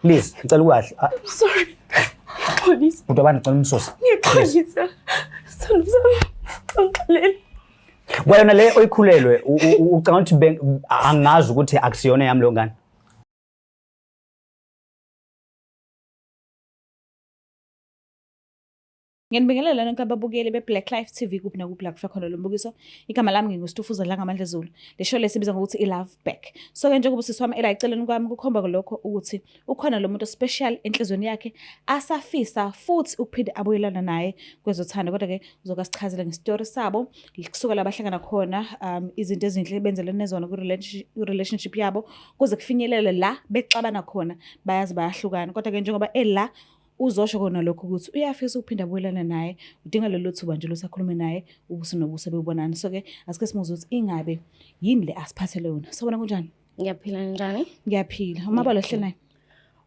Please, ngicela ukwahle. Ah, Sorry. Xolisa. Bhuti wabantu ngicela umsuse. Ngiyaxolisa. Sithando sami. Ngixolele. Kwayona le oyikhulelwe ucabanga ukuthi angazi ukuthi akusiyona yami leyo ngane. Ngiyanibingelela nonke ababukeli be-Black Life TV kuphi nakuphi la kufika khona lo mbukiso. Igama lami nginguStufuza Dlangamandla Zulu. Le show lesibiza ngokuthi i-Love Back. So-ke njengoba usisi wami ela eceleni kwami kukhomba lokho ukuthi ukhona lo muntu special enhlizweni yakhe asafisa futhi ukuphinde abuyelana naye kwezothando. Kodwa-ke uzoke sichazele ngesitori sabo kusuka la bahlangana khona izinto ezinhle benzelene zona kwi-relationship yabo kuze kufinyelele la bexabana khona bayazi bayahlukana. Kodwa-ke njengoba ela Uzosho kona lokho ukuthi uyafisa ukuphinda abuyelane naye, udinga lelo thuba nje lokuthi akhulume naye ubuso nobuso bebonana. So-ke asike simuze ukuthi ingabe yini le asiphathele yona. Sawubona kunjani? Ngiyaphila njani? Ngiyaphila. Umabalo ohleli naye?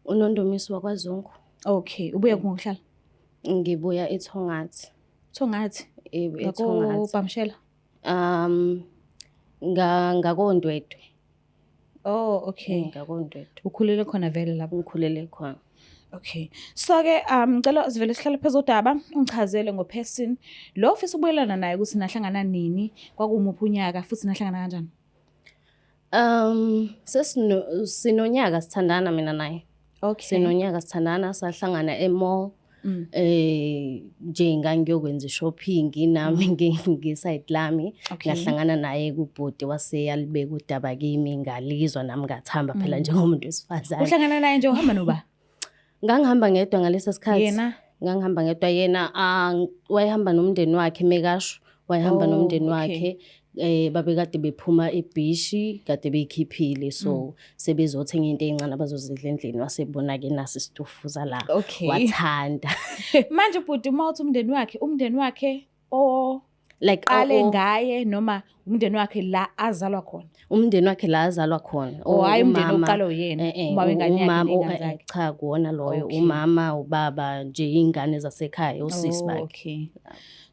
Unondumiso wakwaZungu. Okay, ubuya kuphi ngokuhlala? Ngibuya eThongathi. Thongathi? Yebo, eThongathi. Bamshela? Nga ngakoNdwedwe. Oh, okay. NgakoNdwedwe. Ukhulele khona vele lapho? Ngikhulele khona. Okay. So ke ngicela sivele sihlale phezu kodaba ungichazele ngoperson lo ofisa ukubuyelana naye ukuthi nahlangana nini, kwakuwumuphi unyaka futhi nahlangana kanjani? Sesino sinonyaka sithandana mina naye. Okay. Sinonyaka sithandana sahlangana e-mall. Nje ngangiyokwenza i-shopping nami nge-side lami. Ngahlangana naye kubhuti wase yalibeka udaba kimi ngalizwa nami ngathamba phela njengomuntu wesifazane. Uhlangana naye nje uhamba noba? Ngangihamba ngedwa ngalesa sikhathi. Yena? Ngangihamba ngedwa yena wayehamba nomndeni wakhe mekasho, wayehamba nomndeni wakhe. Babekade bephuma ebhishi kade beyikhiphile so sebezothenga into ezincane abazozidla endlini wasebona ke nasi isitofuza la wathanda. Manje bhuti uma uthi umndeni wakhe, umndeni wakhe o Like qale ngaye noma umndeni wakhe la azalwa khona? Umndeni wakhe la azalwa khona. Oh, hayi umndeni oqala uyena, uma wengane yakhe ney'ngane zakhe. Cha, kuwona loyo, umama, ubaba nje ingane zasekhaya, osisi bakhe. Okay.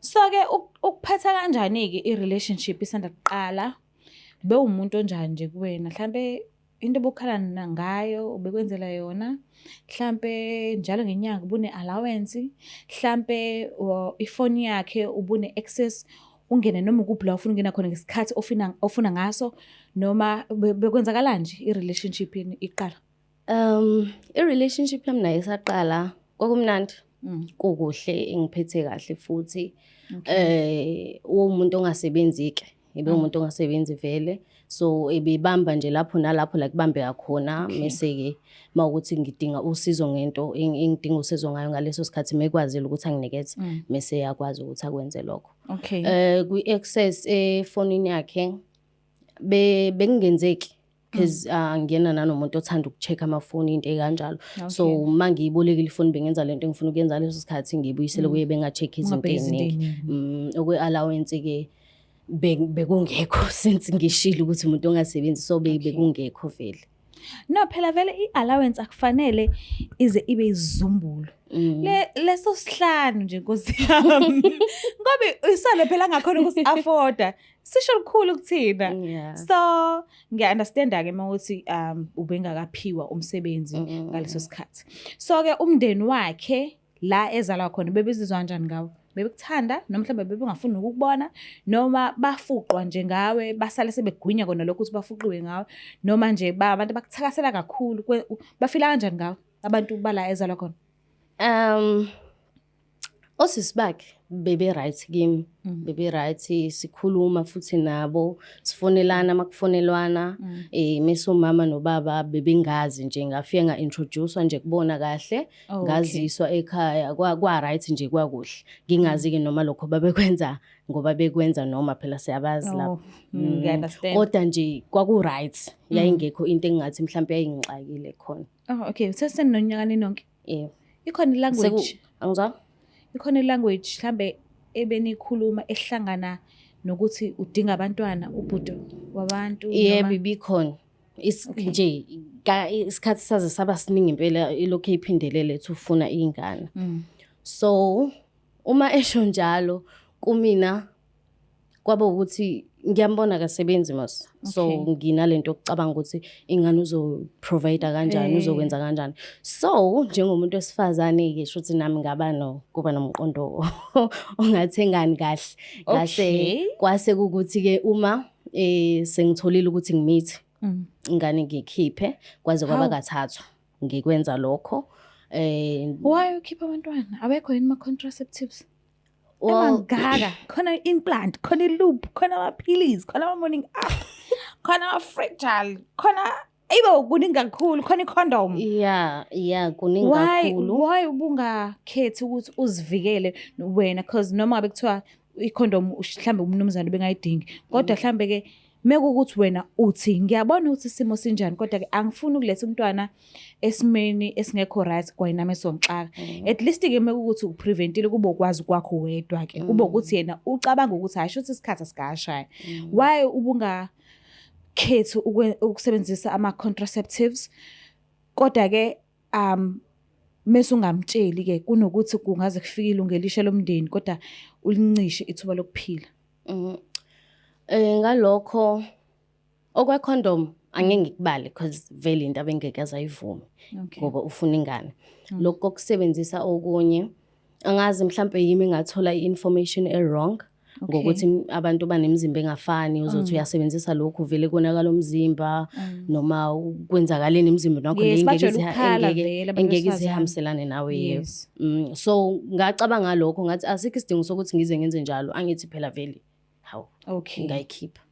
So ke ukuphatha kanjani-ke i-relationship isanda kuqala? Bewumuntu onjani nje kuwena? Mhlampe into obukhala ngayo ubekwenzela yona, mhlampe njalo ngenyanga ubune allowance, mhlampe ifoni yakhe ubune access ungene noma ukuphi la ufuna ukungena khona ngesikhathi ofuna ngaso, noma bekwenzakalani nje i-relationship yenu iqala? I-relationship yami naye isaqala kwakumnandi. Kukuhle, ingiphethe kahle futhi. Uwumuntu ongasebenzi-ke, ebe umuntu ongasebenzi vele. So ebebamba nje lapho nalapho la kubambeka khona, mese-ke mawukuthi ngidinga usizo ngento engidinga usizo ngayo ngaleso sikhathi mekwazile ukuthi anginikeze, mese eyakwazi ukuthi akwenze lokho. Kwi-access efonini yakhe bekungenzeki because ngiyena nanomuntu othanda uku-check amafoni into ekanjalo. So uma ngiyibolekile ifoni bengenza lento engifuna ukuyenza ngaleso sikhathi ngiyibuyisele kuye benga-check izinto Ungabheki izinto ey'ningi. ey'ningi. Okwe-allowance-ke bekungekho since ngishilo ukuthi umuntu ongasebenzi so bekungekho vele. No phela vele i-allowance akufanele ize ibe izizumbulu. Leso sihlanu nje Nkosi yami. Ngoba isale phela ngakhona ukusi-afforda. Sisho lukhulu kuthina. So ngiya-understand-ke uma ukuthi ubengakaphiwa umsebenzi ngaleso sikhathi. So ke umndeni wakhe la ezalwa khona bebezizwa kanjani ngawe? Bebekuthanda noma mhlawumbe bebengafuni nokukubona noma bafuqwa nje ngawe basale sebegwinya kona lokho ukuthi bafuqiwe ngawe noma nje abantu abakuthakasela kakhulu bafila kanjani ngawe abantu bala ezalwa khona? Osisi bakhe bebe right kimi, bebe right, sikhuluma futhi nabo, sifonelana makufonelwana, mese umama nobaba bebengazi nje, ngafike nga-introduce-wa nje kubona kahle, ngaziswa ekhaya, kwa right nje kwakuhle. Ngingazi-ke noma lokho babekwenza ngoba bekwenza noma phela siyabazi lapho. Ngiya-understand. Kodwa nje kwaku right, yayingekho into engingathi mhlampe yayingixakile khona. Oh, okay. Sesenonyaka ninonke? Yebo. Ikhona i-language? Angizwa? Ikhona i-language mhlambe ebenikhuluma ehlangana nokuthi udinga abantwana ubhuti wabantu? Yebo, noma? ibikhona. Nje isikhathi saze saba siningi impela ilokhu iphindelele ethi ufuna ingane. So uma esho njalo kumina kwaba ukuthi Ngiyambona akasebenzi mos. So nginalento yokucabanga ukuthi ingane uzo-provide kanjani, uzokwenza kanjani. So njengomuntu wesifazane-ke shuthi nami ngaba no kuba nomqondo ongathengani kahle. Ngase kwase kukuthi-ke uma sengitholile ukuthi ngimithi ingane ngiyikhiphe, kwaze kwaba Hawu. kathathu ngikwenza lokho. Why ukhipha abantwana? Awekho yini ama-contraceptives? Well, Emangaka, khona i-implant, khona i-loop, khona amaphilisi, khona ama-morning after, khona ama-fragile, khona ayibo kuningi kakhulu, khona i-condom. Yeah, kuningi Why kakhulu. why ubungakhethi ukuthi uzivikele wena, cause noma ngabe kuthiwa i-condom mhlambe umnumzane bengayidingi, kodwa mhlambe ke mekuwukuthi wena uthi ngiyabona ukuthi isimo sinjani, kodwa ke angifuni ukuletha umntwana esimeni esingekho right kwayena mesongixaka. At least ke mekuwukuthi upreventile, kube ukwazi kwakho wedwa ke, kube ukuthi yena ucabanga ukuthi hayi, shuthi isikhathi asikashaya. Why ubungakhethi ukusebenzisa ama-contraceptives, kodwa ke mese ungamtsheli ke, kunokuthi kungaze kufike ilungu elisha lomndeni kodwa ulincishe ithuba lokuphila? Ngalokho okwe condom angeke ngikubale because vele into abengeke azayivume ngoba ufuna ingane. Lokho kokusebenzisa okunye, angazi, mhlambe yimi engathola i-information e-wrong ngokuthi abantu banemizimba engafani, uzothi uyasebenzisa lokhu vele konakala umzimba noma kwenzakaleni emzimbeni wakho. Yes, le bajwayele ukukhala engeke vele abantu engeke besifazane. izihambiselane nawe, yebo. So ngacabanga ngalokho, ngathi asikho isidingo sokuthi ngize ngenze njalo, angithi phela vele hawu, ngayikhipha.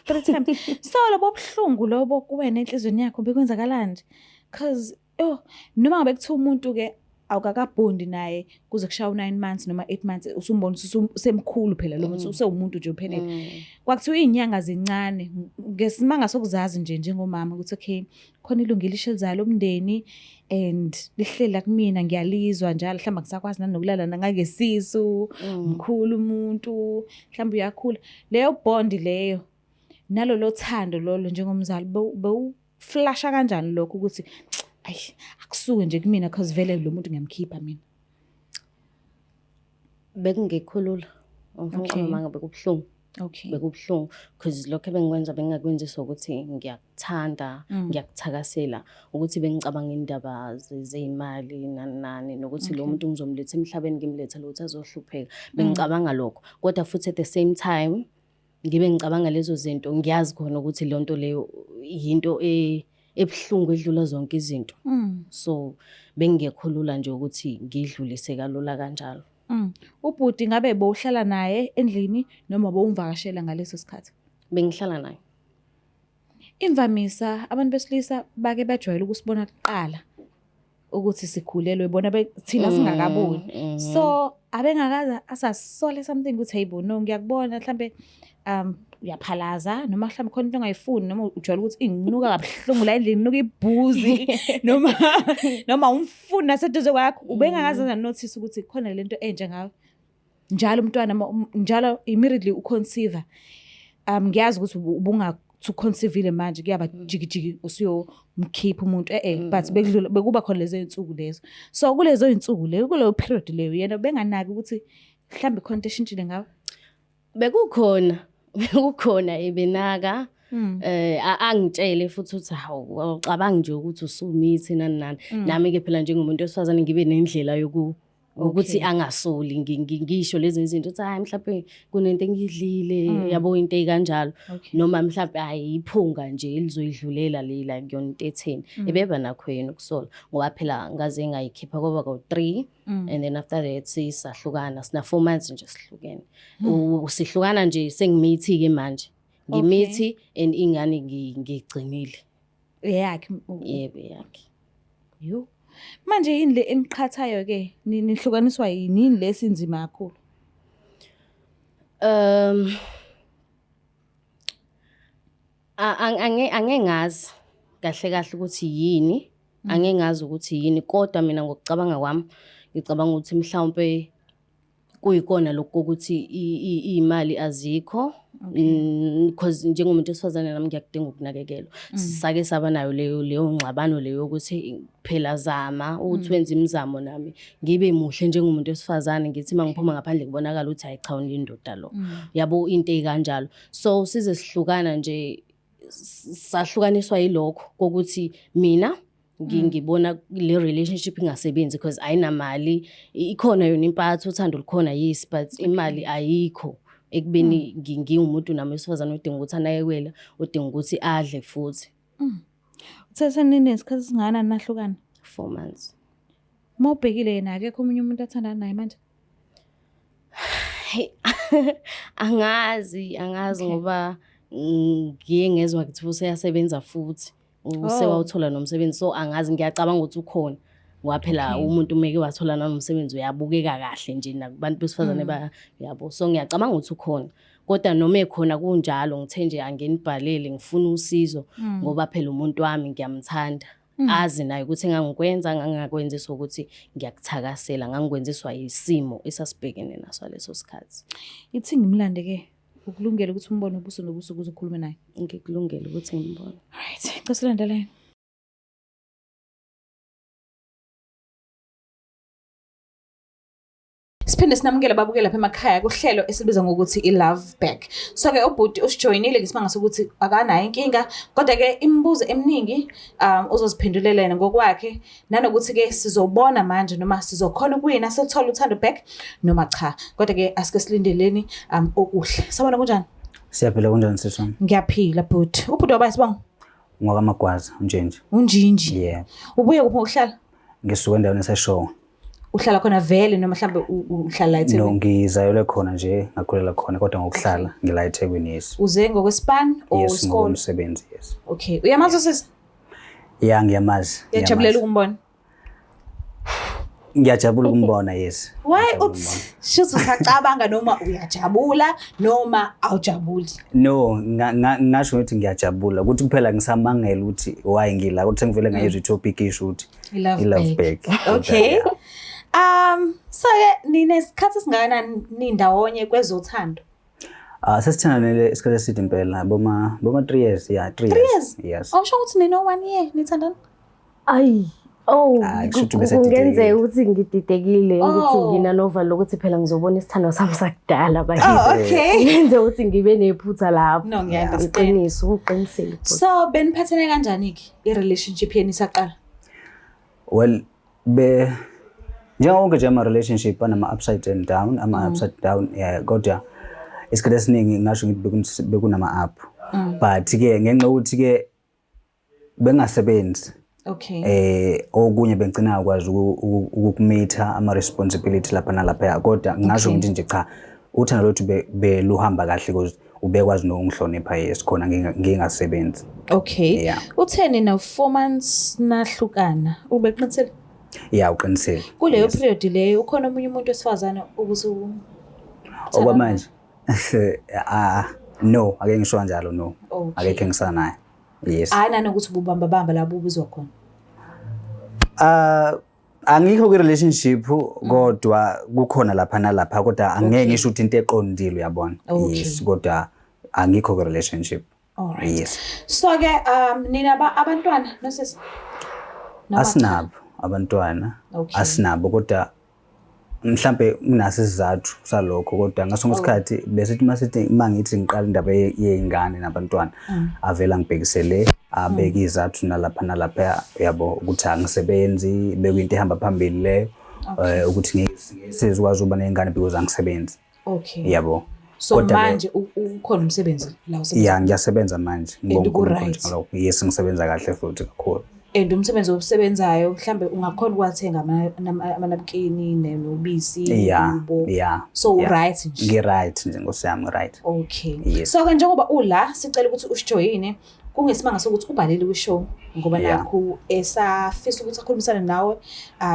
Three times. So lobo buhlungu lobo kuwena enhliziyweni yakho bekwenzakalani nje? Cause oh, noma ngabe kuthiwa umuntu ke awukakabhondi naye kuze kushaya u-9 months noma 8 months, usumbona ukuthi usemkhulu phela lo muntu, usewumuntu nje uphelele. Kwakuthiwa iy'nyanga zincane, ngesimanga sokuzazi nje njengomama ukuthi okay, khona ilungu elisha elizayo lomndeni and lihleli la kumina, ngiyalizwa njalo, mhlawumbe angisakwazi nanokulala nangangesisu, mkhulu umuntu, mhlawumbe uyakhula. Leyo bond leyo nalolo thando lolo njengomzali, bewuflasha kanjani lokho ukuthi ayi, akusuke nje kumina cause vele lo muntu ngiyamkhipha mina? Bekungekho lula, angifuni ukuqamba amanga, bekubuhlungu. Bekubuhlungu because lokho ebengikwenza bengingakwenziswa ukuthi ngiyakuthanda, ngiyakuthakasela, ukuthi bengicabanga indaba zey'mali nani nani, nokuthi lo muntu ngizomletha emhlabeni ngimlethele ukuthi azohlupheka. Bengicabanga lokho, kodwa futhi at the same time ngibe ngicabanga lezo zinto, ngiyazi khona ukuthi leyo nto leyo yinto ebuhlungu edlula zonke izinto. So bengingekho lula nje ukuthi ngidlulise kalula kanjalo. Ubhuti ngabe bowuhlala naye endlini noma bowumvakashela ngaleso sikhathi? Bengihlala naye. Imvamisa abantu besilisa bake bajwayele ukusibona kuqala ukuthi sikhulelwe, bona thina singakaboni. So abengakaze asasole something ukuthi hey bo, no, ngiyakubona mhlambe uyaphalaza, noma mhlambe khona into ongayifuni, noma ujwayele ukuthi inginuka kabuhlungu la endlini, inuka ibhuzi, noma umfuni naseduze kwakho, ubengakaze notice ukuthi khona lento entsha ngawe? Njalo umntwana njalo immediately uconceive, ngiyazi ukuthi ubunga uconceive manje kuyaba jikijiki usuyomkhipha umuntu, but bekudlula bekuba khona lezo zinsuku lezo, so kulezo zinsuku leyo, kuleyo period leyo, yena benganaki ukuthi mhlambe khona into eshintshile ngawe? Bekukhona ebenaka, angitshele futhi uthi hawu, awucabangi nje ukuthi usumithi nani nani. Nami ke phela njengomuntu wesifazane ngibe nendlela yoku ukuthi angasoli, ngisho lezi zinto ukuthi hayi, mhlawumbe kunento engidlile, yabo, into ekanjalo, noma mhlawumbe hayi, iphunga nje elizoyidlulela le la kuyona into etheni. Ebeba nakho yena ukusola ngoba phela ngaze ngayikhipha kwaba kawu-3 and then after that sisahlukana, sina 4 months nje sihlukene. Sihlukana nje sengimithi-ke manje, ngimithi and ingane ngiyigcinile. Eyakhe? Yebo, yakhe. Yo. Manje yini le eniqhathayo ke? Nihlukaniswa yini? Yini lesinzima kakhulu? Angeke ngazi kahle kahle ukuthi yini, angeke ngazi ukuthi yini, kodwa mina ngokucabanga kwami ngicabanga ukuthi mhlawumbe Kuyikona lokhu kokuthi iy'mali azikho. Because njengomuntu wesifazane nami ngiyakudinga ukunakekelwa. Sake saba nayo leyo ngxabano leyo yokuthi phela zama ukuthi wenze imizamo nami ngibe muhle njengomuntu wesifazane, ngithi uma ngiphuma ngaphandle kubonakala ukuthi hayi cha unendoda lo. Yabo, into ey'kanjalo. So size sihlukana nje, sahlukaniswa yilokho kokuthi mina ngibona le relationship ingasebenzi because ayinamali. Ikhona yona impatho, uthando lukhona, yes, but imali ayikho ekubeni ngiwumuntu nami wesifazane odinga ukuthi anakekele, odinga ukuthi adle futhi. Uthe seninesikhathi esingakanani nahlukana? 4 months. Uma ubhekile yena, akekho omunye umuntu athandana naye manje? Hey, angazi, angazi ngoba ngiye ngezwa kuthiwa useyasebenza futhi, usewawuthola nomsebenzi, so angazi, ngiyacabanga ukuthi ukhona. Ngoba phela umuntu umeke wathola nanomsebenzi uyabukeka kahle nje nakubantu besifazane ba yabo, so ngiyacabanga ukuthi ukhona. Kodwa noma ekhona kunjalo, ngithe nje angenibhalele ngifuna usizo ngoba phela umuntu wami ngiyamthanda. Azi naye ukuthi engangikwenza ngangingakwenziswa ukuthi ngiyakuthakasela, ngangikwenziswa yisimo esasibhekene naso leso sikhathi. Ithi ngimlande ke, ukulungela ukuthi umbone ubuso nobuso ukuze ukhulume naye? Ngikulungele ukuthi ngimbone. Alright, cela silandelene. Siphinde sinamukele babukela lapha emakhaya kuhlelo esibiza ngokuthi i-Love Back. So-ke ubhuti usijoyinile ngesimanga sokuthi akanayo inkinga, kodwa-ke imibuzo eminingi uzoziphendulela yena ngokwakhe, nanokuthi-ke sizobona manje noma sizokhona ukuwina sithole uthando back noma cha. Kodwa-ke asike silindeleni okuhle. Sawubona, kunjani? Siyaphila, kunjani sisi wami? Ngiyaphila bhuti. Ubhuti wabani sibonga? NgowakaMagwaza, uNjinji. UNjinji. Yeah. Ubuye kuphi ngokuhlala? Ngisuka endaweni eseshowe. Uhlala khona vele noma mhlambe uhlala la eThekwini? No, ngizalelwe khona nje, ngakhulela khona, kodwa ngokuhlala ngila eThekwini, yes. Uze ngokwespan or Yes, isikole? ngokomsebenzi, yes. Okay. Uyamazi usisi? Yeah, ngiyamazi. Uyajabulela ukumbona? Ngiyajabula ukumbona, yes. Why Ngiyajabula uthi ukumbona. shuthi usacabanga noma uyajabula noma awujabuli? No, ngasho ukuthi ngiyajabula ukuthi kuphela ngisamangela ukuthi why ngila, ukuthi sengivele ngayizwa i-topic isho ukuthi I-love i-love back. back. Okay. Yeah. So ke ninesikhathi esingakanani nindawonye kwezothando? Ah, sesithandanele isikhathi eside impela, boma 3 years, yeah, 3 3 years. years? Yes. Awusho ukuthi nino 1 year nithandana? Ayi, oh, Hayi, kusho ukuthi bese didekile. kungenzeka ukuthi ngididekile, ngithi Oh. nginanoval lokuthi phela ngizobona isithandwa sami sakudala bakithi. Oh, okay. Kungenzeka ukuthi ngibe nephutha lapho. No, ngiya-understand. Iqiniso, uqinisile bhuti. So beniphathene kanjani ke i-relationship yenu isaqala? Well, be njengoba wonke nje ama-relationship anama upside and down, ama upside down, yeah, kodwa isikhathi esiningi ngingasho ngithi bekunama up. But ke ngenxa yokuthi ke bengasebenzi, okunye bengicina ngakwazi ukukumitha ama responsibility lapha nalapha, kodwa ngingasho ngithi nje cha, uthando lwethu beluhamba kahle because ubekwazi nokungihlonipha, yes, khona ngingasebenzi. Okay. Yeah. Utheni na 4 months nahlukana? Ubeqinisile? Yeah, uqinisile. Kuleyo Yes. period leyo ukhona omunye umuntu wesifazane ubusu Okwamanje ah, no, ake ngisho kanjalo, no. Okay. Akekho engisanaye. Yes. Hayi, nanokuthi ububamba bamba la ubuzwa khona. Ah, angikho kwi relationship, kodwa kukhona lapha nalapha, kodwa angeke ngisho ukuthi into eqondile, uyabona. Okay. Yes, kodwa angikho kwi relationship. Alright. Yes. So ke nina abantwana nosisi? Noma cha? Asinabo abantwana. Okay. Asinabo, kodwa mhlambe kunaso isizathu salokho, kodwa ngaso isikhathi besithi masithi mangithi ngiqala indaba yey'ngane nabantwana, avela ngibhekisele abeke izathu nalapha nalapha, yabo, ukuthi angisebenzi, bekuyinto ehamba phambili leyo, ukuthi ngeke sizokwazi ukuba ney'ngane because angisebenzi. Okay. Yabo. So Kodwa-ke- manje ukhona umsebenzi la usebenza? Yeah, ngiyasebenza manje. Ngibonga uNkulunkulu ku-right. nje ngalokho. Yes, ngisebenza kahle futhi kakhulu. And umsebenzi obusebenzayo mhlambe ungakhona ukuwathenga amanabukini nobisi, ingubo. So right nje. Ngi-right nje, nkosi yami, right. Okay. Yes. So ke njengoba ula, sicela ukuthi usijoyine kungesimanga sokuthi ubhalele kwi-show ngoba nakhu esafisa ukuthi akhulumisane nawe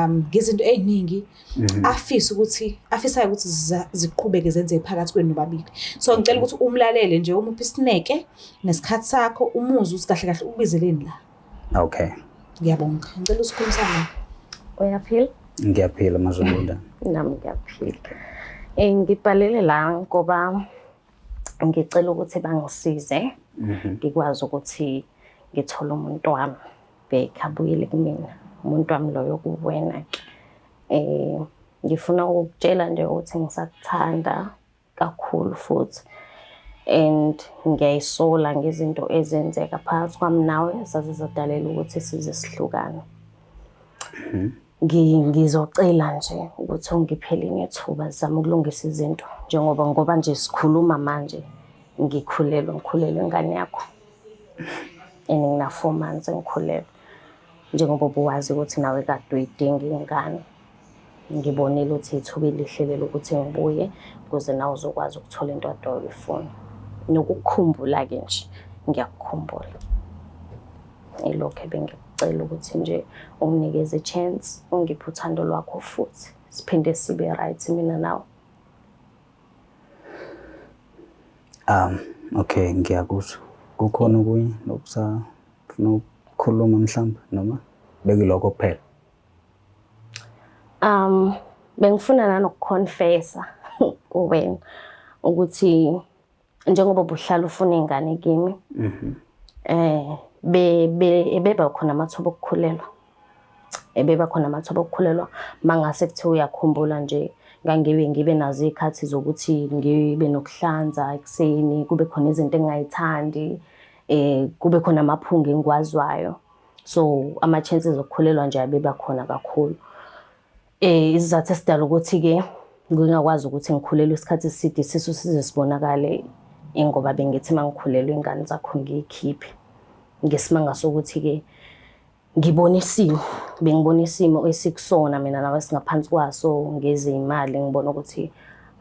ngezinto ey'ningi afisa ukuthi afisayo ukuthi ziqhubeke zenzeke phakathi kwenu nobabili. So ngicela ukuthi umlalele nje, umuphe isineke nesikhathi sakho, umuzwe ukuthi kahle kahle ukubizeleni la. Okay. Ngiyabonga. Ngicela usikhulumisane nawe. Uyaphila? Ngiyaphila, Mazulu. Nami ngiyaphila. Ngibhalele la ngoba ngicela ukuthi bangisize ngikwazi ukuthi ngithole umuntu wami back abuyele kumina. Umuntu wami loyo kuwena-ke. Ngifuna ukukutshela nje ukuthi ngisakuthanda kakhulu futhi and ngiyayisola ngezinto ezenzeka phakathi kwami nawe zaze zadalela ukuthi size sihlukane. Ngizocela nje ukuthi ungiphe elinye ithuba sizame ukulungisa izinto njengoba ngoba nje sikhuluma manje ngikhulelwe, ngikhulelwe ingane yakho and ngina-4 months ngikhulelwe. Njengoba ubuwazi ukuthi nawe kade uyidinga ingane, ngibonile ukuthi ithuba elihle leli ukuthi ngibuye ukuze nawe uzokwazi ukuthola into kade uyifuna. Nokukukhumbula-ke nje, ngiyakukhumbula. Ilokhu ebengikucela ukuthi nje unginikeze i-chance, ungiphe uthando lwakho futhi siphinde sibe right mina nawe. Okay, ngiyakuzwa. Kukhona okunye okusafuna ukukhuluma mhlawumbe noma bekilokho kuphela? Bengifuna nanokuconfessa kuwena ukuthi njengoba ubuhlala ufuna ingane kimi, ebeba khona amathuba okukhulelwa. Ebeba khona amathuba okukhulelwa mangase kuthiwa uyakhumbula nje, ngangibe ngibe nazo iy'khathi zokuthi ngibe nokuhlanza ekuseni, kube khona izinto engingayithandi, kube khona amaphunga engiwazwayo. So ama-chances okukhulelwa nje abeba khona kakhulu. Isizathu esidala ukuthi-ke ngingakwazi ukuthi ngikhulelwe isikhathi eside isisu size sibonakale, ingoba bengithi uma ngikhulelwe iy'ngane zakho ngiy'khiphe. Ngesimanga sokuthi-ke ngibona isimo, bengibona isimo esikusona mina nawe singaphansi kwaso ngezimali, ngibona ukuthi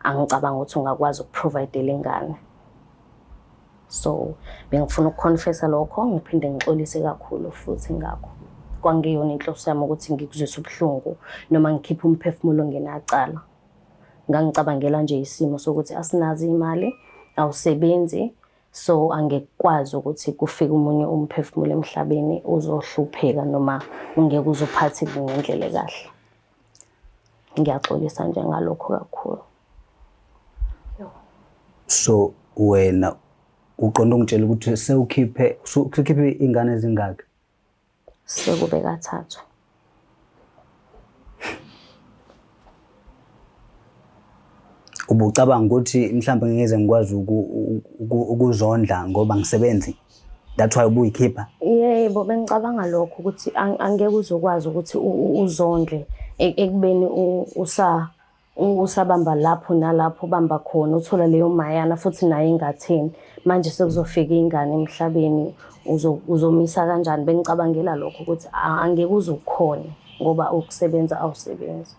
angicabanga ukuthi ungakwazi ukuprovide-ela ingane. So bengifuna ukuconfessa lokho, ngiphinde ngixolise kakhulu futhi ngakho. Kwangeyona inhloso yami ukuthi ngikuzwise ubuhlungu noma ngikhiphe umphefumulo ongenacala. Ngangicabangela nje isimo sokuthi asinazo iy'mali, awusebenzi, so angekwazi ukuthi kufike omunye umphefumulo emhlabeni uzohlupheka noma ungeke uze uphatheke ngendlela ekahle. Ngiyaxolisa nje ngalokho kakhulu. So wena uqonda ungitshela ukuthi sewukhiphe ingane ezingaki? Sekube kathathu. Ubucabanga ukuthi mhlawumbe ngeke ngikwazi ukuzondla ngoba ngisebenzi? That's why ubuyikhipha? Yebo, bengicabanga lokho ukuthi angeke uzokwazi ukuthi uzondle ekubeni usabamba lapho nalapho ubamba khona, uthola leyo mayana futhi nayo ingatheni. Manje sekuzofika ingane emhlabeni, uzomisa kanjani? Bengicabangela lokho ukuthi angeke uze ukhone ngoba ukusebenza awusebenzi.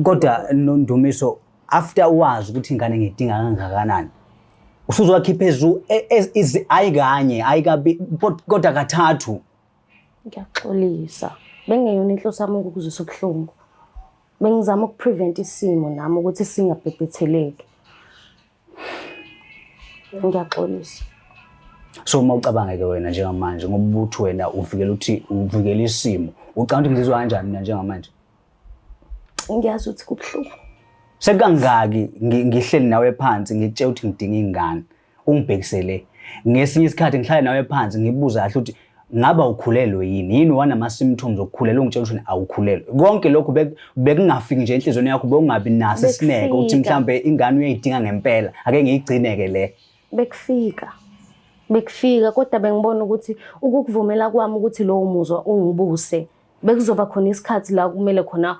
Kodwa Nondumiso, after wazi ukuthi ingane ngiyidinga kangakanani, usuzowakhipha hayi kanye, hayi kabi, kodwa kathathu. Ngiyaxolisa. Bengeyona inhloso yami ukukuzwisa ubuhlungu. Bengizama ukuprevent isimo nami ukuthi singabhebhetheleki. Ngiyaxolisa. So uma ucabanga-ke wena njengamanje, ngoba uthi wena uvikela ukuthi uvikela isimo, ucabanga ukuthi ngizizwa kanjani mina njengamanje? Ngiyazi ukuthi kubuhlungu. Sekangaki ngihleli nawe phansi ngikutshela ukuthi ngidinga ingane, ungibhekisele. Ngesinye isikhathi ngihlale nawe phansi ngibuza kahle ukuthi ngaba ukhulelwe yini? Yini wanama-symptoms okukhulelwa ungitshela ukuthi awukhulelwe? Konke lokhu bekungafiki nje enhliziyweni yakho, bewungabi naso isineke ukuthi Bekufika. mhlambe ingane uyayidinga ngempela. Ake ngiyigcine-ke le. Bekufika. Bekufika, kodwa bengibona ukuthi ukukuvumela kwami ukuthi lowo muzwa ungibuse, bekuzoba khona isikhathi la kumele khona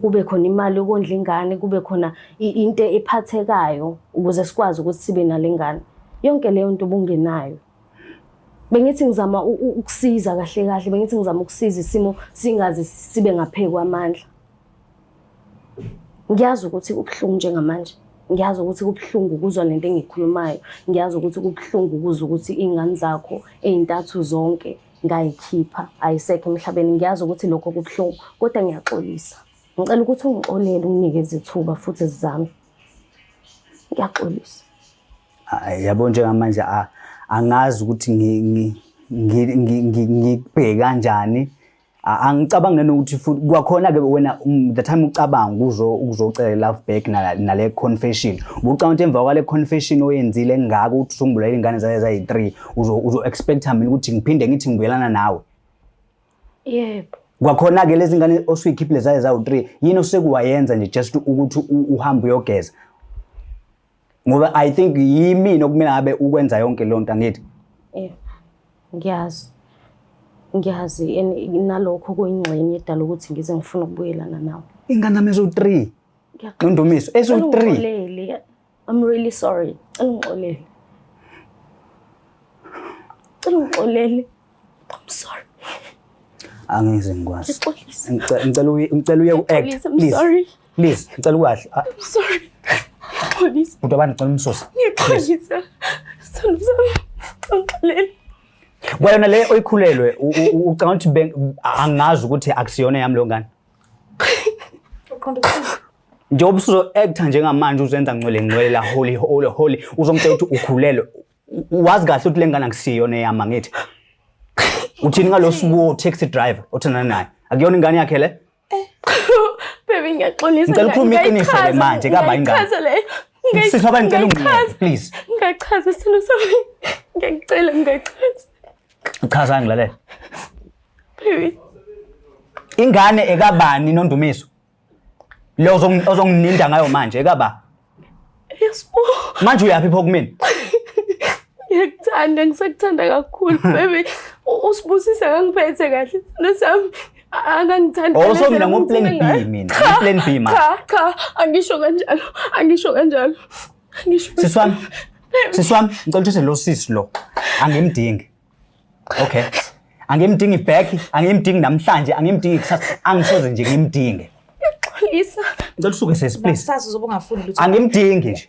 kube khona imali yokondla ingane, kube khona into ephathekayo ukuze sikwazi ukuthi sibe nale ngane. Yonke leyo nto ubungenayo. Bengithi ngizama ukusiza kahle kahle, bengithi ngizama ukusiza isimo singaze sibe ngaphezu kwamandla. Ngiyazi ukuthi kubuhlungu njengamanje. Ngiyazi ukuthi kubuhlungu ukuzwa lento engiyikhulumayo. Ngiyazi ukuthi kubuhlungu ukuzwa ukuthi iy'ngane zakho ey'ntathu zonke ngayikhipha, ayisekho emhlabeni. Ngiyazi ukuthi lokho kubuhlungu, kodwa ngiyaxolisa. Ngicela ukuthi ungixolele, unginikeze ithuba futhi sizame. Ngiyaxolisa. Yabo njengamanje angazi ukuthi ngikubheke kanjani. Angicabangi nanokuthi futhi kwakhona-ke wena the time ucabanga ukuzocela i-love back nale confession, ubucabanga ukuthi emva kwale confession oyenzile engaka ukuthi usungibulala iy'ngane zaye zayi-3, uzo-expecta mina ukuthi ngiphinde ngithi ngibuyelana nawe? Yebo. Kwakhona-ke lezi ngane osuyikhiphile zaye zawu-3, yini osekuwayenza nje just ukuthi uhambe uyogeza? Ngoba I think yimina okumele ngabe ukwenza yonke leyo nto, angithi? Yebo. Ngiyazi. Ngiyazi and nalokho kuyingxenye edala ukuthi ngize ngifuna ukubuyelana nawe. Ingane zami eziwu-3. Ngiyaxolisa. Nondumiso, eziwu-3. Ungixolele. I'm really sorry. Cela ungixolele. Cela ungixolele. I'm sorry. Angeke ngikwazi. Ngixolisa. Ngicela uye ku-act. Ngixolisa, I'm Please. sorry. Please, ngicela ukwahle. Ah, I'm sorry. Ngixolisa. Bhuti wabantu, ngicela umsuse. Ngixolisa. Sithando sami. Ungixolele. Kwayona le oyikhulelwe ucabanga ukuthi angazi ukuthi akusiyona yami leyo ngane. Uqonda ukuthini? Njengoba usuzo-acta njengamanje uzenza ngcwele ngcwele la holy holy holy, uzongitshela ukuthi ukhulelwe. Wazi kahle ukuthi le ngane akusiyona eyami, angithi? Uthini ngalo Sbu taxi driver othandana naye? Akuyona ingane yakhe le? Baby, ngiyaxolisa. Ngicela ukhulume iqiniso-ke manje, kaba ingane. Ngiyayichaza leyo. Sisi wabantu, ngicela ungiyeke, Ngiyayichaza. please. Ngiyachaza sithando sami. Ngiyacela, ngiyachaza. Chaza ngilalela. Baby, Ingane ekabani Nondumiso? Le ozongininda ngayo manje ekaba? Yes, bo. Manje uyaphi pho kumina? Ngiyakuthanda, ngisakuthanda kakhulu baby. Usibusise akangiphethe kahle sithando sami. Akangithandi. Oh, so mina ngo-plan B mina, ngo-plan B manje. Cha, cha, angisho kanjalo. Angisho kanjalo. Angisho. Sisi wami. Sisi wami, ngicela uthathe lo sisi lo. Angimdingi. Okay. Angimdingi back, angimdingi namhlanje, angimdingi kusasa, angisoze nje ngimdinge. Ngiyaxolisa. Ngicela usuke sesi please. Nakusasa uzobe ungafuni lutho. Angimdingi nje.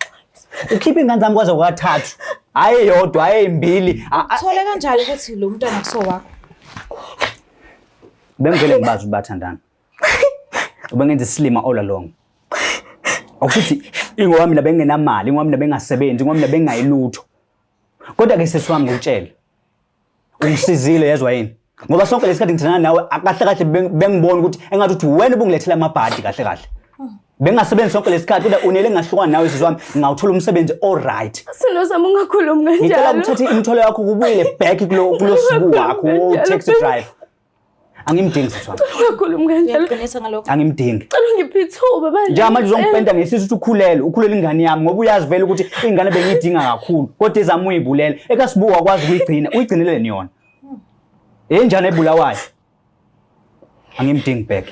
Ukhipha ingane zami kwaze kwathathu. Hayi yodwa, hayi imbili. Uthole kanjani ukuthi lo mntwana kusowakho? Bengivele ngibazi ukuthi bathandana. Ubengenza isilima all along. Okuthi ingoba mina bengingenamali, ingoba mina bengasebenzi, ingoba mina bengingayilutho. Kodwa ke sisi wami ngikutshele. Ungisizile, yezwa yini? Ngoba sonke lesikhathi ngithandana nawe kahle kahle bengibona ukuthi engathi ukuthi wena ubungilethela amabhadi kahle kahle. Bengingasebenzi sonke lesikhathi kodwa unele ngahlukana nawe sisi wami, ngawuthola umsebenzi o right. Sithando sami, ungakhulumi Ngicela kanjalo. ukuthatha imithwalo yakho kubuyele back kulo Sibu wakho wo taxi driver. Angimdingi sisi wami. Ungakhulumi kanjalo. Uyaqinisa ngalokho? Angimdingi. Cela ungiphe ithuba bandla. Njengamanje uzongipenda ngesisu ukuthi ukhulelwe, ukhulelwe ingane yami ngoba uyazi vele ukuthi ingane bengiyidinga kakhulu. Kodwa ezami uyibulele. EkaSibu wakwazi ukuyigcina, uyigcineleni yona? Enjani ebulawayo? Angimdingi back.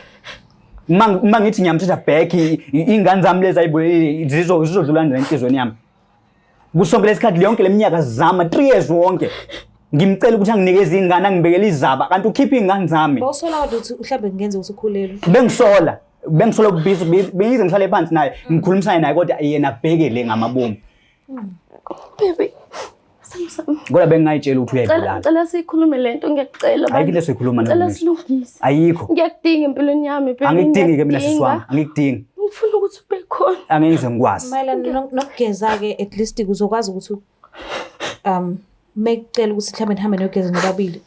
Uma ngithi ngiyamthatha back, iy'ngane zami lezi ayibulele zizodlula kanjani enhliziyweni yami? Kusonke lesikhathi yonke leminyaka zama 3 years wonke. Ngimcela ukuthi anginikeze ingane, angibekele izaba, kanti ukhipha iy'ngane zami. Bawusola kodwa ukuthi mhlawumbe kungenza ukuthi ukhulelwe. Bengisola, bengisola ukubhizi, bengize ngihlale phansi naye, ngikhulumisane naye kodwa yena abheke le ngamabomu. Baby, sithando sami. Kodwa bengingayitshela ukuthi Cela uyayibulala. cela sikhulume lento, ngiyakucela. Ayikho into esiyikhuluma Cela Nondumiso. silungise. Ayikho. Ngiyakudinga empilweni yami baby. Angikudingi ke mina sisi wami, ngiyakudinga. angikudingi. Ngifuna ukuthi ube khona. Angeke ngize ngikwazi. Mayelana nokugeza-ke at least uzokwazi ukuthi mekucela ukuthi mhlawumbe nihambe niyogeza nobabili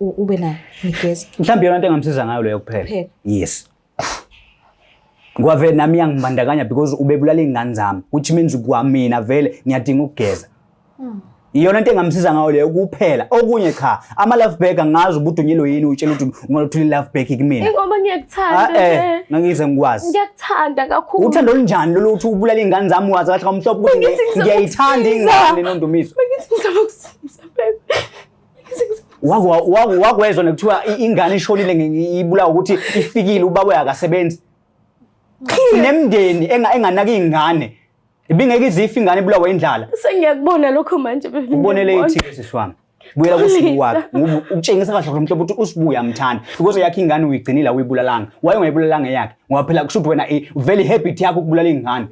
ube naye nigeze. Mhlawumbe iyona into engamsiza ngayo leyo kuphela. Kuphela. Yes. Ngoba vele nami iyangibandakanya because ubebulala iy'ngane zami, which means kwamina vele ngiyadinga ukugeza. Iyona into engamsiza ngayo leyo kuphela. Okunye cha, ama-love bag angazi ubudunyelwe yini utshela ukuthi ungaluthola i-love bag kumina. Ingoba ngiyakuthanda Ah, eh, nje. ngangize ngikwazi. Ngiyakuthanda kakhulu. Uthando olunjani lolu ukuthi ubulala iy'ngane zami, wazi kahle kamhlophe ukuthi Bengithi ngizama ngiyayithanda ukusiza. ingane Nondumiso. Bengithi ngizama ukusiza baby. Bengithi ngizama Wakwezwa nekuthiwa ingane ishonile ibulawa ukuthi ifikile ubaba akasebenzi. Sinemndeni enganaki iy'ngane. Ibingeke izife ingane ibulawa indlala. Sengiyakubona lokho manje baby. Ubonele ngiyakubona. ithi sisi wami. Buyela kuSibu wakhe ngoba ukutshengisa kahle kahle mhlawumbe ukuthi uSibu uyamthanda because yakhe ingane uyigcinile awuyibulalanga. Waye ungayibulalanga eyakhe ngoba phela kusho ukuthi wena vele i-habit yakho ukubulala iy'ngane.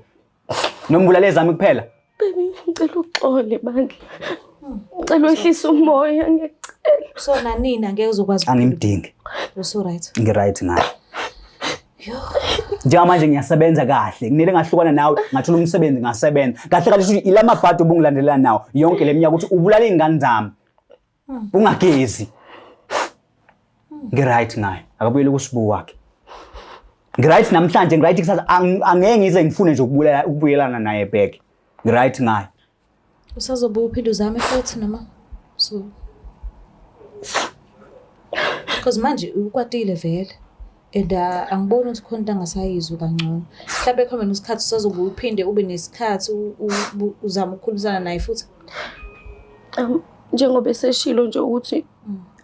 Noma ubulala ezami kuphela. Baby, ngicela uxole bandla. Ngicela wehlise umoya, ngiyacela. So nanini angeke uzokwazi Angimdingi. Usu right. Ngi-right ngayo. Njengamanje ngiyasebenza kahle. Kunele ngahlukana nawe, ngathola umsebenzi ngasebenza. Kahle kahle kusho ukuthi ila mabhadi obungilandelela nawo yonke le minyaka ukuthi ubulala iy'ngane zami. Ungagezi. Ngi-right ngaye, akabuyele kuSibu wakhe. Ngi-right namhlanje, ngi-right kusasa, angeke ngize ngifune nje ukubuyelana naye back. Ngi-right ngaye. Usazobuya uphinde uzame futhi noma so because manje ukwatile vele and angiboni ukuthi khona into angasayizwa kangcono. Mhlawumbe ekuhambeni kwesikhathi usazobuya uphinde ube nesikhathi uzame ukukhulumisana naye futhi. Njengoba eseshilo nje ukuthi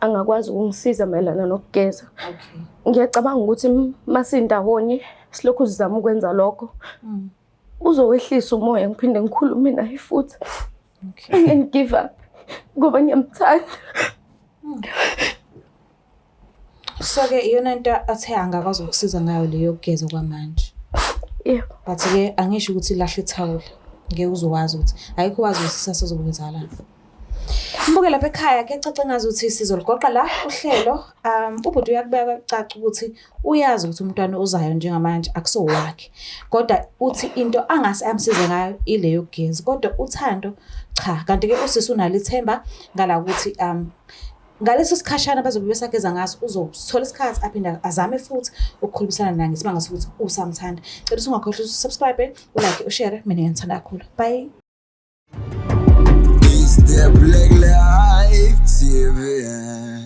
angakwazi ukungisiza mayelana nokugeza. Okay. Ngiyacabanga ukuthi masindawonye silokhu sizama ukwenza lokho. Uzowehlisa umoya ngiphinde ngikhulume naye futhi. Okay. Angeke ngi-give up ngoba ngiyamthanda. So-ke iyona into athe angakwazi ukusiza ngayo leyo yokugeza kwamanje. Yebo. But-ke angisho ukuthi lahle ithawula. Ngeke uzowazi ukuthi ayikho wazi ukuthi kusasa kuzobe kwenzakalani. Mbuke lapha ekhaya kuyacaca ngazuthi sizoligoqa la uhlelo. Ubhuti uyakubeka kucaca ukuthi uyazi ukuthi umntwana ozayo njengamanje akusowakhe. Kodwa uthi into angase amsize ngayo ile yokugeza. Kodwa uthando cha, kanti-ke usisi unalo ithemba ngala ukuthi ngaleso sikhashana bazobe besageza ngaso uzothola isikhathi aphinde azame futhi ukukhulumisana naye ngesimanga sokuthi usamthanda. Cela ukuthi ungakhohlwa ukuthi usubscribe, ulike, ushare. Mina ngiyanithanda kakhulu. Bye. It's the Black Life TV.